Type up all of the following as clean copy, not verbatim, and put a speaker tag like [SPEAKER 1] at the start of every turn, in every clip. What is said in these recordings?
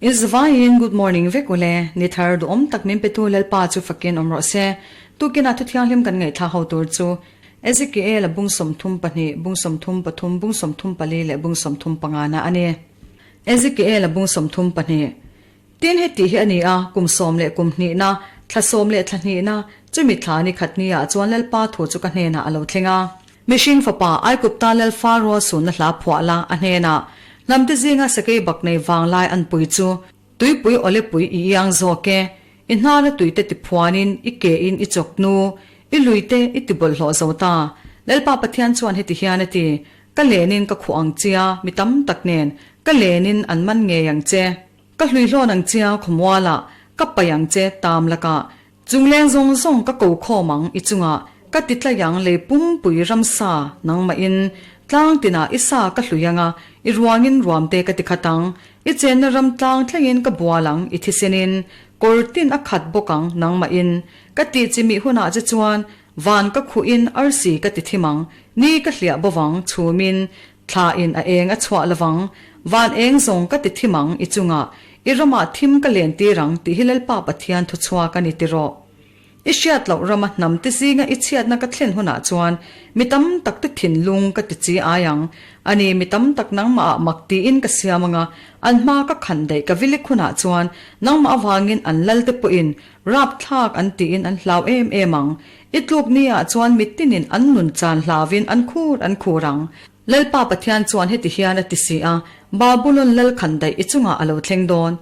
[SPEAKER 1] In zavaiin good morning vek ule, ni thar duhawm tak min petu Lalpa chu fakin awm rawh se. Tukinah thu thianghlim kan ngaihthla ho tur chu Ezekiel-a bung 32, bung 33, bung 34 leh bung 35 na a ni. Ezekiel-a bung 32. Tin heti hi a ni a, kum sawm leh kum hnihna, thla sawm leh thla hnihna, chumi thla ni khat niah chuan Lalpa thu chu ka hnenah a lo thleng a. Mihring fapa, Aigupta lal Faro sunna hla phuah la, a hnenah, Hnamte zinga sakei bak nei vanglai an pui chu, tuipui awlepui i iang zawk e, i hnara tuite tiphuanin i ke in i chawk nu, i luite i tibawlhhlawh zo ta. Lalpa Pathian chuan heti hian a ti, Ka lenin ka khuh ang chia, mi tam tak nen, ka lenin an man ngei ang che. Ka hluihlawn ang chia khawmualah, ka paih ang che tam lakah. Chungleng zawng zawng ka ko khawm ang i chungah, ka ti tlai ang lei pumpui ramsa nangmahin. Tlang tinah i sa ka hlui anga, i ruangin ruamte ka ti khat ang. I chenna ram tlang thlengin ka bual ang i thisenin, kawr tin a khat bawk ang nangmahin. Ka tih chimih hunah che chuan van ka khuhin arsi ka ti thim ang, ni ka hliah bawvang chhumin Thla in a eng a chhuah lovang, van eng zawng ka ti thim ang i chungah, i ramah thim ka len tir ang tih hi Lalpa Pathian thu chhuak a ni tiraw. I hriat loh rama hnam te zinga i chhiatna ka thlen hunah chuan mi tam tak te thinlung ka ti chi ai ang, a ni mi tam tak nangmah ah mak tiin ka siam anga, an hma ka khan daih ka vilik hunah chuan nangmah avangin an lal te pawhin rapthlak an tiin an hlau em em ang. I tluk ni ah chuan mitinin an nun chan hlauvin an khur an khur ang. Lalpa Pathian chuan heti hian a ti si a, Babulon lal khandaih i chungah a lo thleng dawn.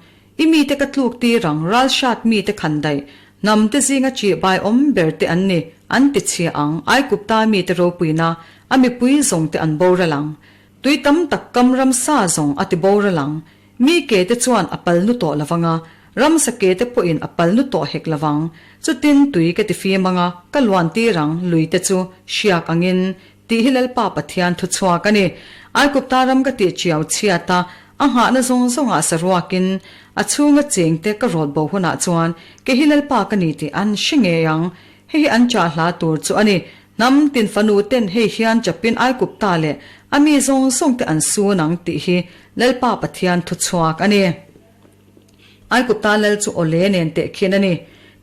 [SPEAKER 1] I mite ka tluk tir ang, ralhrat mite khandaih, hnamte zinga chihbai awm ber te an ni, an ti chhia ang, Aigupta mite ropuina, a mipui zawng te an boral ang. Tui tam tak kam ramsa zawng a ti boral ang. Mi ke te chuan a pal nu tawh lovang a, ramsa ke te pawhin a pal nu tawh hek lovang. Chutin tui ka ti fim ang a, ka luan tir ang, lui te chu hriak angin, tih hi Lalpa Pathian thu chhuak a ni. Aigupta ram ka tih chiau chhiat a, a nghahna zawng zawngah saruakin a chhunga cheng te ka rawt bo hunah chuan kei hi Lalpa ka ni tih an hre ngei ang. Hei hi an chah hla tur chu a ni. Hnam tin fanu ten hei hian chapin Aigupta leh a mi zawng zawng te an sun ang tih hi Lalpa Pathian thu chhuak a ni. Aigupta lal chu awle nen teh khin a ni.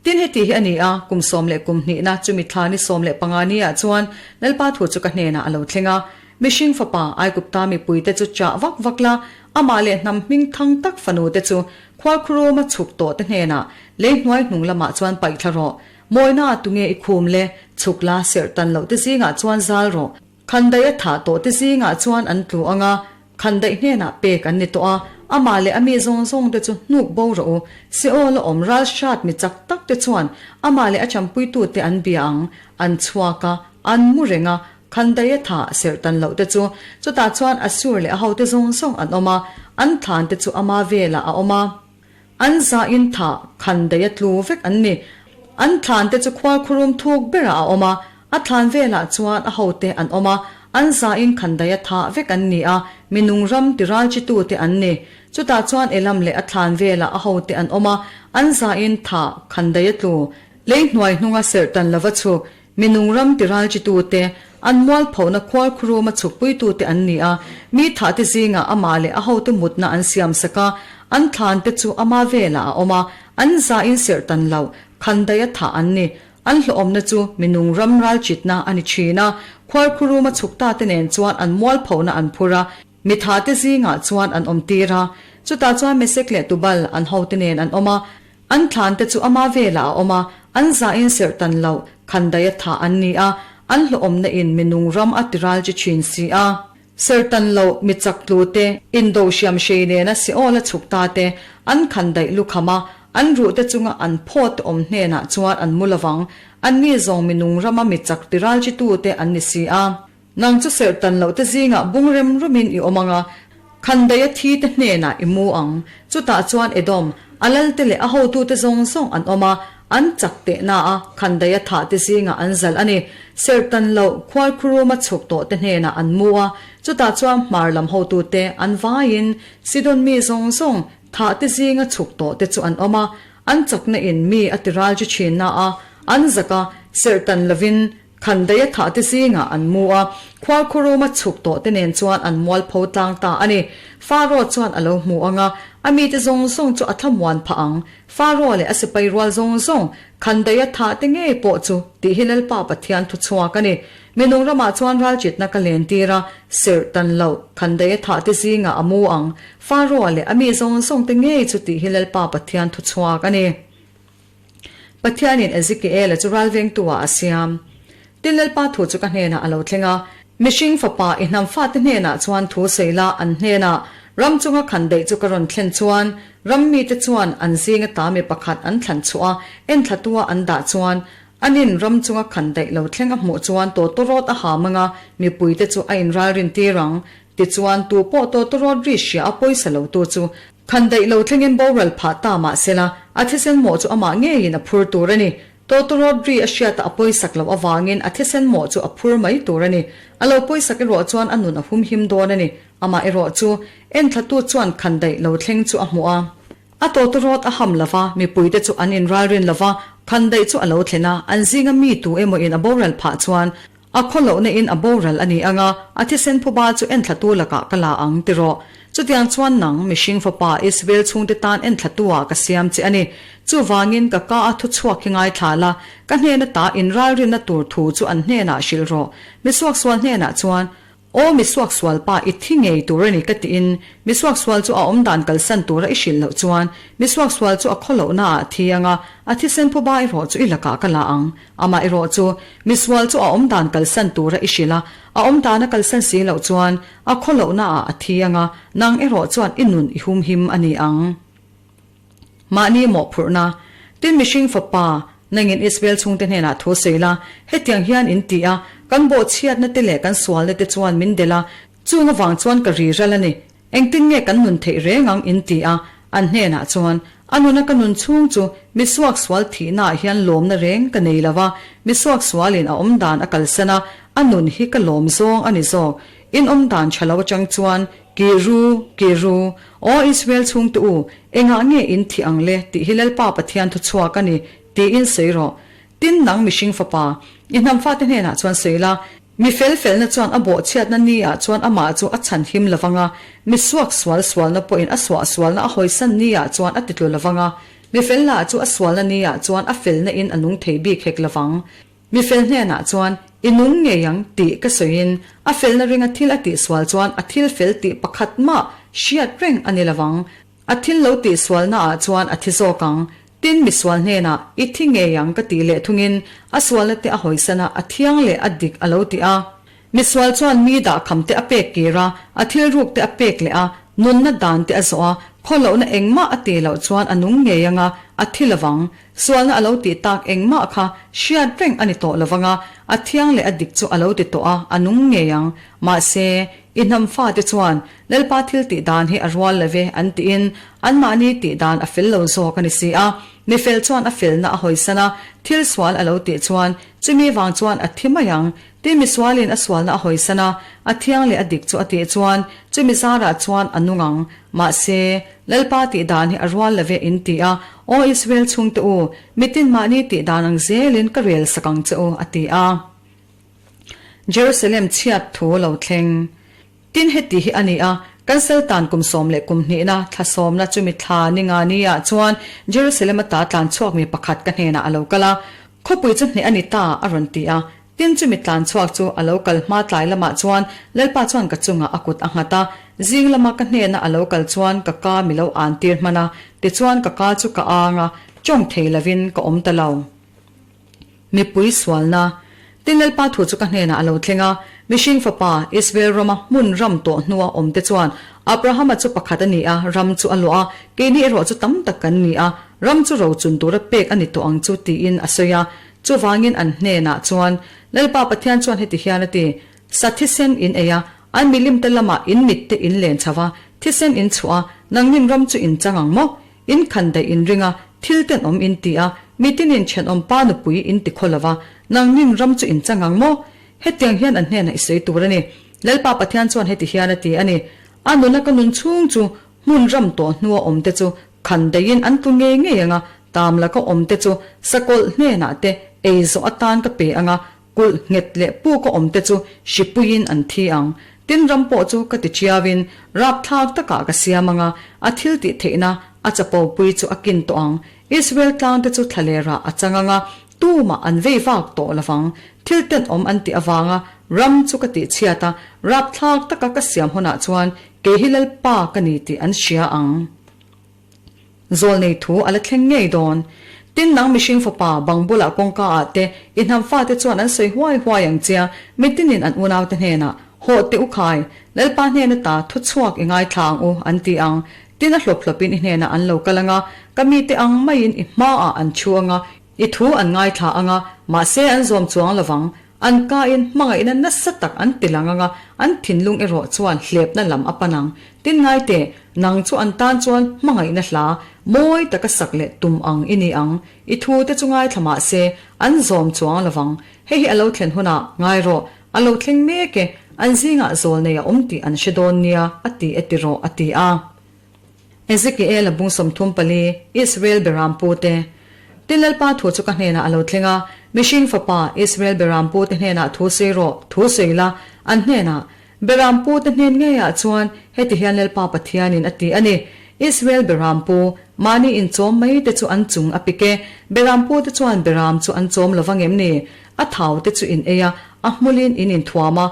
[SPEAKER 1] Tin heti hi a ni a, kum sawm leh kum hnihna chumi thla ni 15 ni ah chuan Lalpa thu chu ka hnenah a lo thleng a. Mihring fapa, Aigupta mipuite chu chah vak vak la, amah leh hnam hming thang tak fanu te chu khualkhuruma chhuk tawh te hnenah lei hnuai hnung lamah chuan paih thla rawh. Mawina tunge i khum le, chhuk la serh tan loh te zingah chuan zal rawh. Khandaih a thah tawh te zingah chuan an tlu ang a, khandaih hnenah pek an ni tawh a, amah leh a mi zawng zawng te chu hnuk bo rawh u. Seol a awm ral hrat mi chak tak te chuan amah leh a champuitu te an bia ang, an chhuak a, an mu reng a, khandaih a thah serh tan loh te chu chutah chuan Asur leh a hote zawng zawng an awm a, an thlan te chu ama velah a awm a. An zain thah khandaih a tlu vek an ni. An thlan te chu khualkhurum thuk berah a awm a, a thlan velah chuan a hote an awm a, an zain khandaih a thah vek an ni a, minung ram tiralchitu te an ni. Chutah chuan Elam leh a thlan velah a hote an awm a, an zain thah khandaih a tlu. Lei hnuai hnunga serh tan lova chhuk Minung ram tiralchitute, an mualphona khualkhuruma chhukpuitute an ni a, mi thahte zingah amah leh a hote mutna an siamsak a, an thlante chu ama velah a awm a, an zain serh tan loh, khandaih a thah an ni. An hlawhawmna chu minung ram ralchitna a ni thin a, khualkhuruma chhuktate nen chuan an mualphona an phur a, mi thahte zingah chuan an awmtir a. Chutah chuan Mesek leh Tubal an hote nen an awm a, An thlante chu ama velah a awm a, an zahin serh tan loh, khandaih a thah an ni a, an hlawhawmna in minung ram a tiral chi thin si a. Serh tan loh, mi chak tlu te, indo hriam hrei nena Seol a chhuk ta te, an khandaih lukham a, an ruh te chunga an phaw te awm hnenah chuan an mu lovang, anni zawng minung rama mi chak tiral chi tu te an ni si a. Nang chu serh tan loh te zingah bung rem rumin i awm ang a, Khandaih a thi te hnenah i mu ang. Chutah chuan Edom, a lalte leh a hotute zawng zawng an awm a, an chak tehna a, Khandaih a thah te zingah an zalh a ni. Serh tan loh, khualkhuruma chhuk tawh te hnenah an mu a, chutah chuan hmar lam hotute an vaiin Sidon mi zawng zawng, thah te zinga chhuk tawh te chu an awm a, an chakna in mi a tiral chi thinna a, an zak a, serh tan lovin Khandaih a thah te zingah an mu a, khualkhuruma chhuk tawh te nen chuan an mualpho tlang ta a ni. Faro chuan a lo hmu ang a. A mite zawng zawng chu a thlamuan phah ang. Faro leh a sipai rual zawng zawng, Khandaia thah te ngei pawh chu tih hi Lalpa Pathian thu chhuak a ni. Minung ramah chuan ralchitna ka len tir a, serh tan loh, Khandaia thah te zingah a mu ang. Faro leh a mi zawng zawng te ngei chu tih hi Lalpa Pathian thu chhuak a ni. Pathianin Ezekiela chu ralvengtu-ah a siam. Tin Lalpa thu chu ka hnenah a lo thleng a, Mihring fapa i hnam fate hnenah chuan thu sawi la, an hnenah, Ram chunga khan daih chu ka rawn thlen chuan, ram mite chuan an zinga ta mi pakhat an thlan chhuah a, enthlatua an dah chuan, anin ram chunga khan daih lo thleng a hmuh chuan tawtawrawt a ha mang a, mipuite chu a inralrin tir ang. Tichuan, tu pawh tawtawrawt ri hria a pawisa lotu chu Khan daih lo thlengin boral phah ta mah sela, a thisen mawh chu amah ngeiin a phur tur a ni. Tawtawrawt ri a hriata a pawisak loh avangin a thisen mawh chu a phur mai tur a ni. A lo pawisak erawh chuan a nun a humhim dawn a ni. Amah erawh chu enthlatu chuan khan daih lo thleng chu a hmuh a. A tawtawrawt a ham lova, mipuite chu an inralrin lova, khan daih chu a lo thlen a, an zinga mi tu emawin a boral phah chuan A khawlohna in a boral a ni ang a, a thisen phuba chu enthlatu lakah ka la ang ti rawh. Chutiang chuan nang, mihring fapa, Israel chhungte tan enthlatu ah ka siam che a ni. Chuvangin ka ka a thu chhuak hi ngaithla la, ka hnena ta inralrinna tur thu chu an hnenah hrilh rawh. Misuaksual hnenah chuan, Aw misuaksual pa, i thi ngei tur a ni ka tiin, misuaksual chu a awmdan kalsan tura i hrilh loh chuan, misuaksual chu a khawlohna ah a thi ang a, a thisen phuba erawh chu i lakah ka la ang. Amah erawh chu misual chu a awm dan kalsan tura i hrilh a, a awm dan a kalsan si loh chuan a khawlohna ah a thi ang a, nang erawh chuan i nun i humhim a ni ang. Mahni mawhphurhna, Tin mihring fapa, nangin Israel chhungte hnenah thu sawi la, hetiang hian in ti a, kan bawhchhiatna te leh kan sualna te chuan min delh a, chung avang chuan ka ri ral a ni, Engtin nge kan nun theih reng ang in ti a, an hnenah chuan, A nuna ka nun chhung chu mi suaksual thihnaah hian lawmna reng ka nei lo a, mi suaksualin a awmdan a kalsan a, a nun hi ka lawm zawng a ni zawk. In awmdan tha lo atang chuan, Ki ru, ki ru, Aw Israel chhungte u, engah nge in thih ang le tih hi Lalpa Pathian thuchhuak a ni, tiin sawi rawh. Tin nang mihring fapa, i hnam fate hnenah chuan sawi la, Mi fel felna chuan a bawhchhiatna ni ah chuan amah chu a chhan him lo vang a, mi suak sual sualna pawhin a suah sualna a hawisan ni ah chuan a titlu lo vang a, mi fel lah chu a sualna ni ah chuan a felna in a nung thei bik hek lo vang. Mi fel hnenah chuan, I nung ngei ang, tih ka sawiin, a felna ringa thil a tihsual chuan a thil fel tih pakhat mah hriat reng a ni lo vang. A thil lo tih sualna ah chuan a thi zawk ang. Tin mi sual hnenah, I thi ngei ang ka tih leh thungin a sualna te a hawisan a, a thiang leh a dik a lo ti a. Mi sual chuan mi dahkham te a pek kir a, a thil ruk te a pek leh a, nunna dan te a zawh a, khawlohna engmah a tih loh chuan a nung ngei ang a, a thi lovang. Sualna a lo tih tak engmah kha hriat reng a ni tawh lovang a, a thiang leh a dik chu a lo ti tawh a, a nung ngei ang. Mahse, i hnam fate chuan Lalpa thil tih dan hi a rual lo ve an tiin anmahni tih dan a fel lo zawk a ni si a. Mi fel chuan a felna a hawisan a, thil sual a lo tih chuan chumi vang chuan a thi mai ang. Tin misualin a sualna a hawisan a, a thiang leh a dik chu a tih chuan chumi zarah chuan a nung ang. Mahse, Lalpa tih dan hi a rual lo ve in ti a, Aw Israel chhungte u, mitin mahni tih dan ang zelin ka rel sak ang che u, a ti a. Jerusalem chhiat thu lo thleng. Tin heti hi a ni a, kan Saltan kum sawm leh kum hnihna thla sawmna chumi thla ni nga ni ah chuan Jerusalem ata tlan chhuak mi pakhat ka hnenah a lo kal a, khawpui chu hneh a ni ta, a rawn ti a. Tin chumi tlan chhuak chu a lo kal hma tlai lamah chuan Lalpa chuan ka chungah a kut a nghat a, zing lama ka hnena a lo kal chuan ka ka mi lo an tir hman a, tichuan ka ka chu ka ang a, tawng thei lovin ka awm ta lo. Mipui sualna. Tin Lalpa thu chu ka hnenah a lo thleng a, Mihring fapa, Israel rama hmun ram tawh hnua awmte chuan, Abrahama chu pakhat a ni a, ram chu a luah a, keini erawh chu tam tak kan ni a, ram chu rochun tura pek a ni tawh ang chu, tiin a sawi a. Chuvangin an hnenah chuan, Lalpa Pathian chuan heti hian a ti, Sa thisen in ei a, an milimte lamah in mitte in len chho a, thisen in chhuah a, nangnin ram chu in chang ang maw? In khan daih in ring a, thil tenawm in ti a, mitinin thenawm pa nupui in ti khaw lo va, nangnin ram chu in chang ang maw? Hetiang hian an hnenah i sawi tur a ni. Lalpa Pathian chuan heti hian a ti a ni, A nuna ka nun chhung chu hmun ram tawh hnua awmte chu khan daihin an tlu ngei ngei ang a, tam laka awmte chu sakawlh hnenah te ei zawh atan ka pe ang a, Kulh nghet leh puk a awmte chu hripuiin an thi ang. Tin ram pawh chu ka ti chiauin rapthlak takah ka siam ang a, a thil tih theihna a chapo pui chu a kin tawh ang. Israel tlangte chu thlalerah a chang ang a, tumah an vei vak tawh lovang. Thil tenawm an tih avanga ram chu ka tih chhiat a, rapthlak taka ka siam hunah chuan kei hi Lalpa ka ni tih an hria ang. Zawlnei thu a la thleng ngei dawn. Tin nang mihring fapa bang bulah kawngka ah te i hnam fate chuan an sawi huai huai ang chia, mitinin an unaute hnenah, Hawh teh u khai, Lalpa hnen ata thu chhuak i ngaithla ang u, an ti ang. Tin a hlawp hlawpin i hnenah an lo kal ang a, ka mite ang maiin i hmaah an thu ang a, i thu an ngaithla ang a, mahse an zawm chuang lovang. An kain hmangaihna nasa tak an ti lang ang a, an thinlung erawh chuan hlepna lam a pan ang. Tin ngai teh, nang chu an tan chuan hmangaihna hla mawi taka sak leh tum ang i ni ang. I thu te chu ngaithla mah se, an zawm chuang lovang. Hei hi a lo thlen hunah, ngai rawh, a lo thleng mek e, an zingah zawl nei a awm tih an hre dawn nia, a ti e ti rawh, a ti a. Ezekiel-a bung 34, Israel Berampute. Tin Lalpa thu chu ka hnenah a lo thleng a, Mihring fapa, Israel Berampute hnenah thu sawi rawh, thu sawi la, an hnenah, Berampute hnen ngeiah chuan heti hian Lalpa Pathianin a ti a ni, Israel Berampu, mahni inchawm mai te chu an chung a pik e, Berampute chuan Beram chu an chawm lo vang em ni? A thau te chu in ei a, a hmulin in inthuam a,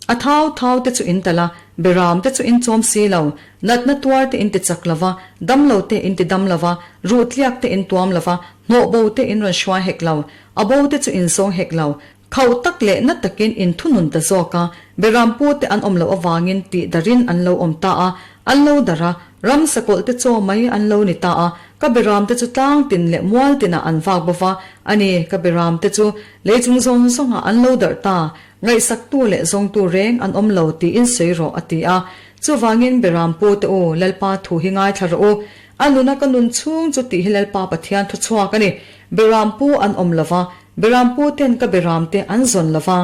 [SPEAKER 1] A thau thau te chu in talh a, beram te chu in chawm si lo, natna tuar te in ti chak lo va, dam lo te in ti dam lo va, ruh tliak te in tuam lo va, hnawh bo te in rawn hruai hek lo, a bo te chu in zawng hek lo. Khauh tak leh na takin in thunun ta zawk a, beram pu te an awm loh avangin tih darin an lo awm ta a, an lo dar a, ram sakawlh te chaw mai an lo ni ta a, ka beram te chu tlang tin leh mual tinah an vak bo va, a ni, ka beram te chu lei chung zawng zawngah an lo darh ta. Ngaihsaktu leh zawngtu reng an awm lo tiin sawi rawh, a ti a. Chuvangin Beram pu te u, Lalpa thu hi ngaithla rawh u. A nuna ka nun chhung chu tih hi Lalpa Pathian thu chhuak a ni. Beram pu an awm lo va, Beram pu ten ka Beram te an zawn lo va.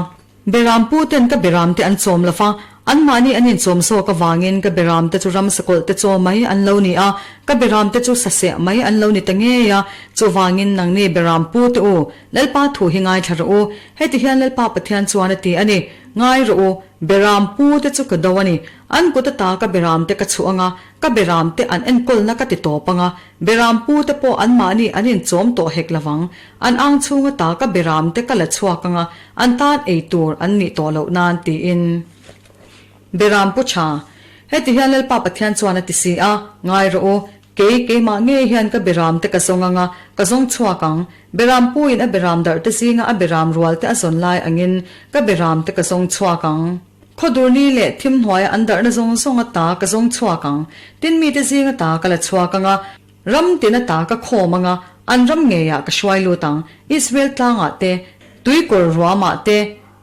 [SPEAKER 1] Beram pu ten ka Beram te an chawm lo va, anmahni an inchawm zawk avangin ka Beram te chu ram sakawlh te chaw mai an lo ni a, ka Beram te chu saseh mai an lo ni ta ngei a. Chuvangin nangni Beram pu te u, Lalpa thu hi ngaithla rawh u, heti hian Lalpa Pathian chuan a ti a ni, Ngai rawh u, Beram pu te chu ka do a ni, an kut ata ka Beram te ka chhuh ang a, ka Beram te an enkawlna ka ti tawp ang a, Beram pu te pawh anmahni an inchawm tawh hek lo vang, an ang chhung ata ka Beram te ka la chhuak ang a, an tan ei tur an nih tawh loh nan tiin. Beram pu tha, heti hian Lalpa Pathian chuan a ti si a, Ngai rawh u, Kei, keimah ngei hian ka beram te ka zawng ang a, ka zawng chhuak ang. Beram puiin a beram darh te zinga a beram rual te a zawn lai angin ka beram te ka zawng chhuak ang. Khawdurni leh thim hnuaia an darhna zawng zawng ata ka zawng chhuak ang. Tin mite zing ata ka la chhuak ang a, ram tin ata ka khawm ang a, an ram ngeiah ka hruai lut ang. Israel tlangah te, tuikawr ruamah te,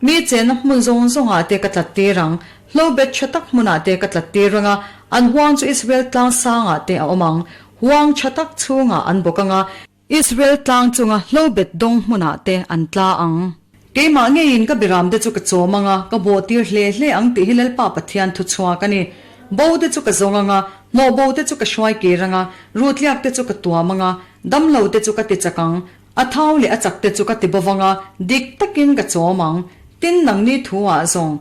[SPEAKER 1] Mi chenna hmun zawng zawngah te ka tlat tir ang, hlobet tha tak hmunah te ka tlat tir ang a, an huang chu Israel tlang sangah te a awm ang, huang tha tak chhungah an bawk ang a, Israel tlang chunga hlobet dawng hmunah te an tla ang. Keimah ngeiin ka biramte chu ka chawm ang a, ka bawh tir hle hle ang tih hi Lalpa Pathian thu chhuak a ni. Bo te chu ka zawng ang a, hnawh bo te chu ka hruai kir ang a, rutliak te chu ka tuam ang a, damlo te chu ka ti chak ang, A thau leh a chak te chu ka ti bawk ang a, dik takin ka chawm ang. Tin, nangni thu ah zawng,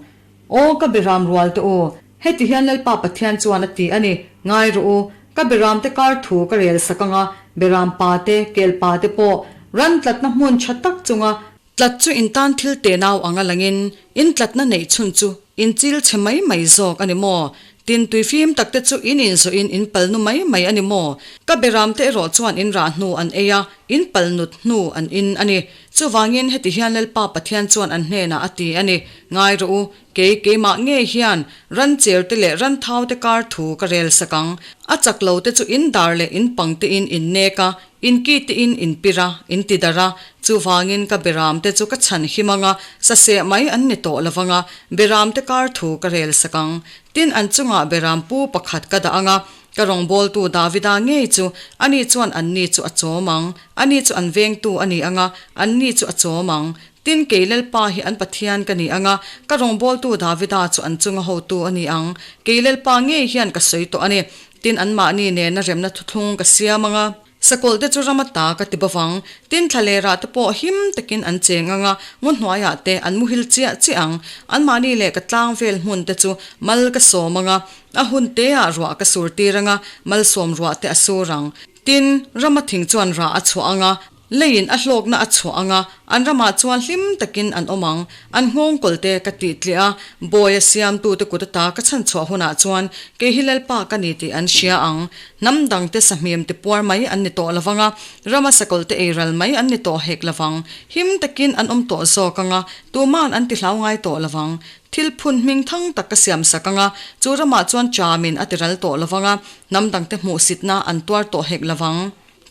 [SPEAKER 1] Aw ka Beram rual te u, heti hian Lalpa Pathian chuan a ti a ni, ngai rawh u, ka Beram te kar thu ka rel sak ang a, Beram pa te, kel pa te pawh, ran tlatna hmun tha tak chunga tlat chu in tan thil te nau ang a langin, in tlatna neih chhun chu in chil chhe mai mai zawk a ni maw? Tin, tui fim tak te chu in inzawhin in pal nu mai mai a ni maw? Ka beram te erawh chuan in rah hnu an ei a, in pal nut hnu an in a ni. Chuvangin heti hian Lalpa Pathian chuan an hnenah a ti a ni, Ngai rawh u, kei keimah ngei hian ran cher te leh ran thau te kar thu ka rel sak ang. A chak lo te chu in dar leh in pang te in in nek a, in ki te in in pir a, in ti darh a. Chuvangin ka beram te chu ka chhan him ang a, saseh mai an ni tawh lo vang a, beram te kar thu ka rel sak ang. Tin, an chungah beram pu pakhat ka dah ang a, ka rawngbawltu Davida ngei chu, ani chuan anni chu a chawm ang, ani chu an vengtu a ni ang a, anni chu a chawm ang. Tin, kei Lalpa hi an Pathian ka ni ang a, ka rawngbawltu Davida chu an chunga hotu a ni ang. Kei Lalpa ngei hian ka sawi tawh a ni. Tin, anmahni nena remna thuthlung ka siam ang a. Sakawlh te chu ram ata ka ti bawk ang. Tin, thlalerah te pawh him takin an cheng ang a, ngaw hnuaiah te an muhil chiah chiah ang. Anmahni leh ka tlang vel hmun te chu mal ka sawm ang a, a hun teah ruah ka sur tir ang a, malsawm ruah te a sur ang. Tin, rama thing chuan rah a chhuah ang a, Leiin a hlawkna a chhuah ang a, an ramah chuan hlim takin an awm ang. An nghawngkawl te ka tih tliah a, bawi a siamtute kut ata ka chhan chhuah hunah chuan kei hi Lalpa ka ni tih an hria ang. Hnam dangte sahmim ti puar mai an ni tawh lo vang a, rama sakawlh te ei ral mai an ni tawh hek lo vang. Him takin an awm tawh zawk ang a, tuma'n an ti hlau ngai tawh lo vang. Thil phun hming thang tak ka siam sak ang a, chu ramah chuan chamin a ti ral tawh lo vang a, hnam dangte hmuhsitna an tuar tawh hek lo vang.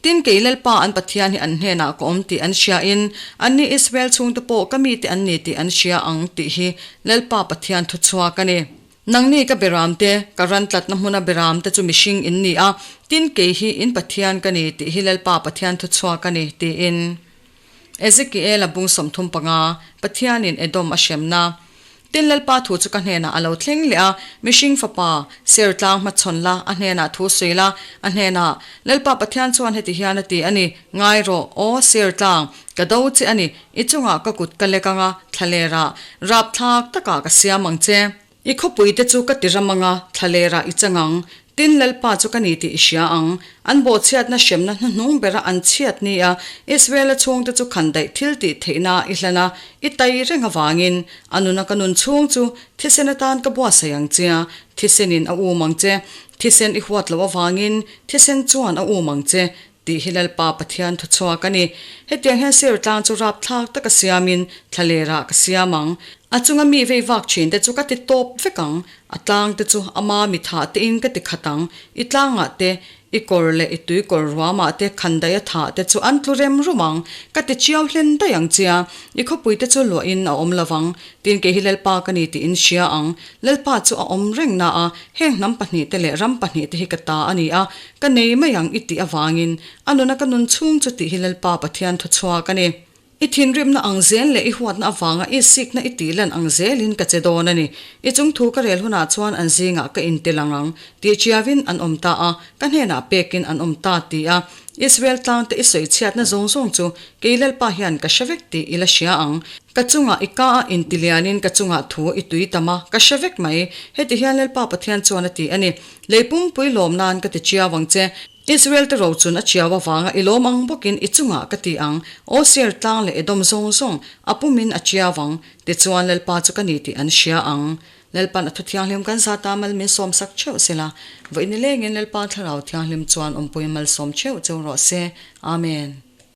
[SPEAKER 1] Tin, kei Lalpa an Pathian hi an hnenah ka awm tih an hriain, anni Israel chhungte pawh ka mite an ni tih an hria ang tih hi Lalpa Pathian thuchhuak a ni. Nangni ka beramte, ka ran tlatna hmuna beramte chu mihring in ni a, tin, kei hi in Pathian ka ni tih hi Lalpa Pathian thuchhuak a ni, tiin. Ezekiela bung 35, Pathianin Edom a hremna. Tin, Lalpa thu chu ka hnenah a lo thleng leh a, Mihring fapa, ser tlang hmachhawn la, a hnenah thu sawi la, a hnenah, Lalpa Pathian chuan heti hian a ti a ni, Ngai rawh, aw ser tlang, ka do che a ni, i chungah ka kut ka lek ang a, thlalerah, rapthlak takah ka siam ang che. I khawpuite chu ka ti ram ang a, thlalerah i chang ang. Tin, Lalpa chu ka ni tih i hria ang. An bawhchhiatna hremna hnuhnung bera an chhiat ni a, Israela chhungte chu khandaih thil tih theihna i hlan a, i tai reng avangin, a nuna ka nun chhung chu thisen atan ka buatsaih ang che a, thisenin a um ang che. Thisen i huat loh avangin thisen chuan a um ang che, tih hi Lalpa Pathian thuchhuak a ni. Hetiang hian ser tlang chu rapthlak taka siamin thlalerah ka siam ang. A chunga mi vei vak thin te chu ka ti tawp vek ang. A tlang te chu ama mi thah tein ka ti khat ang. I tlangah te, i kawr leh i tui kawr ruamah te khandaih a thah te chu an tlu rem rum ang. Ka ti chiau hlen daih ang chia. I khawpui te chu luahin a awm lo vang. Tin kei hi Lalpa ka ni tiin hria ang. Lalpa chu a awm reng na a, heng hnam pahnihte leh ram pahnihte hi ka ta a ni a, ka nei mai ang i tih avangin a nuna ka nun chhung chu tih hi Lalpa Pathian thuchhuak a ni. I thinrimna ang zel leh i huatna avanga i sikna i tih lan ang zelin ka che dawn a ni. I chung thu ka rel hunah chuan an zingah ka intilang ang tih chiavin an awm ta a, ka hnenah pekin an awm ta ti a. Israel tlangte i sawi chhiatna zawng zawng chu kei Lalpa hian ka hre vek tih i la hria ang. Ka chungah i ka a inti lianin ka chungah thu i tui tam a, ka hre vek mai. Heti hian Lalpa Pathian chuan a ti a ni, Lei pumpui lawm nan ka ti chiau ang che. Israel te rochun a chiau avanga i lawm ang bawkin i chungah ka ti ang. Aw Seir tlang leh Edom zawng zawng, a pumin a chiau ang. Tichuan Lalpa chu ka ni tih an hria ang. Lalpan a thu thianghlim kan zata mal min sawmsak theuh sela, vawiin nilengin Lalpa Thlarau Thianghlim chuan awmpui malsawm theuh cheu rawh se. Amen.